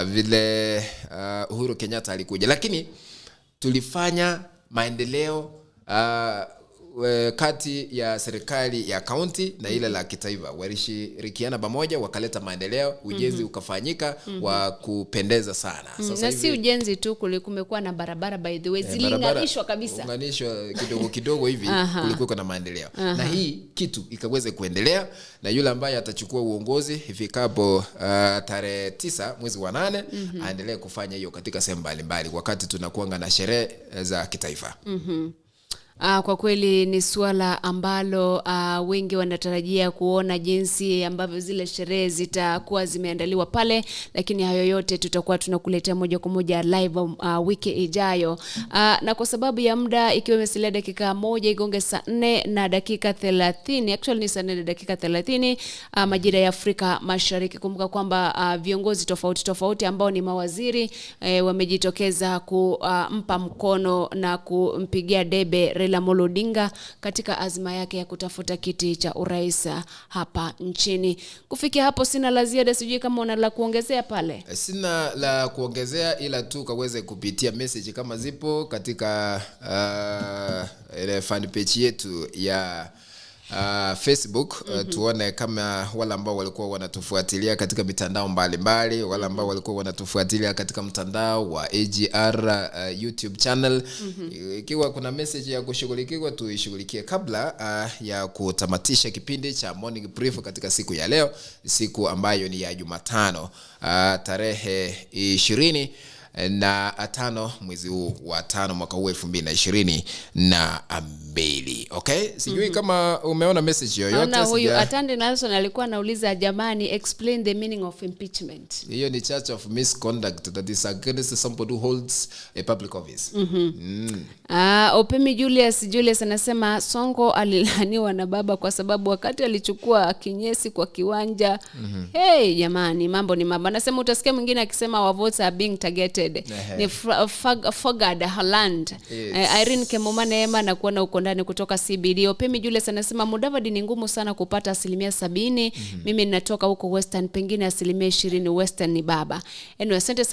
Vile Uhuru Kenyatta alikuja, lakini tulifanya maendeleo kati ya serikali ya kaunti na ile la kitaifa. Walishirikiana pamoja, wakaleta maendeleo, ujenzi ukafanyika wa kupendeza sana. Sasa Na si ujenzi tu, kumekuwa na barabara, by the way, ziliunganishwa kabisa. Unganishwa kidogo kidogo hivi, kulikuwa na maendeleo, na hii kitu ikaweze kuendelea, na yule ambaye atachukua uongozi ifikapo tarehe 9 mwezi wa 8 aendelee kufanya hiyo katika sehemu mbalimbali wakati tunakuanga na sherehe za kitaifa. Kwa kweli ni suala ambalo wengi wanatarajia kuona jinsi ambavyo zile sherehe zitakuwa zimeandaliwa pale, lakini hayo yote tutakuwa tunakuletea moja kwa moja live wiki ijayo. Na kwa sababu ya muda, ikiwa imesalia dakika 1 igonge saa 4:30, actually ni saa 4:30 majira ya Afrika Mashariki. Kumbuka kwamba viongozi tofauti tofauti ambao ni mawaziri wamejitokeza kumpa mkono na kumpigia debe Raila Amolo Odinga katika azma yake ya kutafuta kiti cha urais hapa nchini. Kufikia hapo sina la ziada, sijui kama una la kuongezea pale. Sina la kuongezea, ila tu kaweze kupitia message kama zipo katika ile fan page yetu ya Facebook. Tuone kama wale ambao walikuwa wanatufuatilia katika mitandao mbalimbali, wale ambao walikuwa wanatufuatilia katika mtandao wa AGR YouTube channel, ikiwa kuna message ya kushughulikiwa tuishughulikie kabla ya kutamatisha kipindi cha Morning Brief katika siku ya leo, siku ambayo ni ya Jumatano, tarehe 25 mwezi huu wa 5 mwaka huu 2022. Okay, sijui kama umeona message yoyote. Naona huyu Atande Nelson alikuwa anauliza, "Jamani, explain the meaning of impeachment." Hiyo ni charge of misconduct that is against somebody who holds a public office. Opemi Julius anasema Sonko alilaaniwa na baba kwa sababu wakati alichukua kinyesi kwa kiwanja. Hey, jamani, mambo ni mambo. Anasema utasikia mwingine akisema our votes are being targeted. Ni Fogad Holland. Irene Kemoma Neema na kuona uko ndani kutoka CBD. Opemi Julius anasema Mudavadi ni ngumu sana kupata 70%. Mimi ninatoka huko Western, pengine 20% Western ni baba. Anyway, asante sana.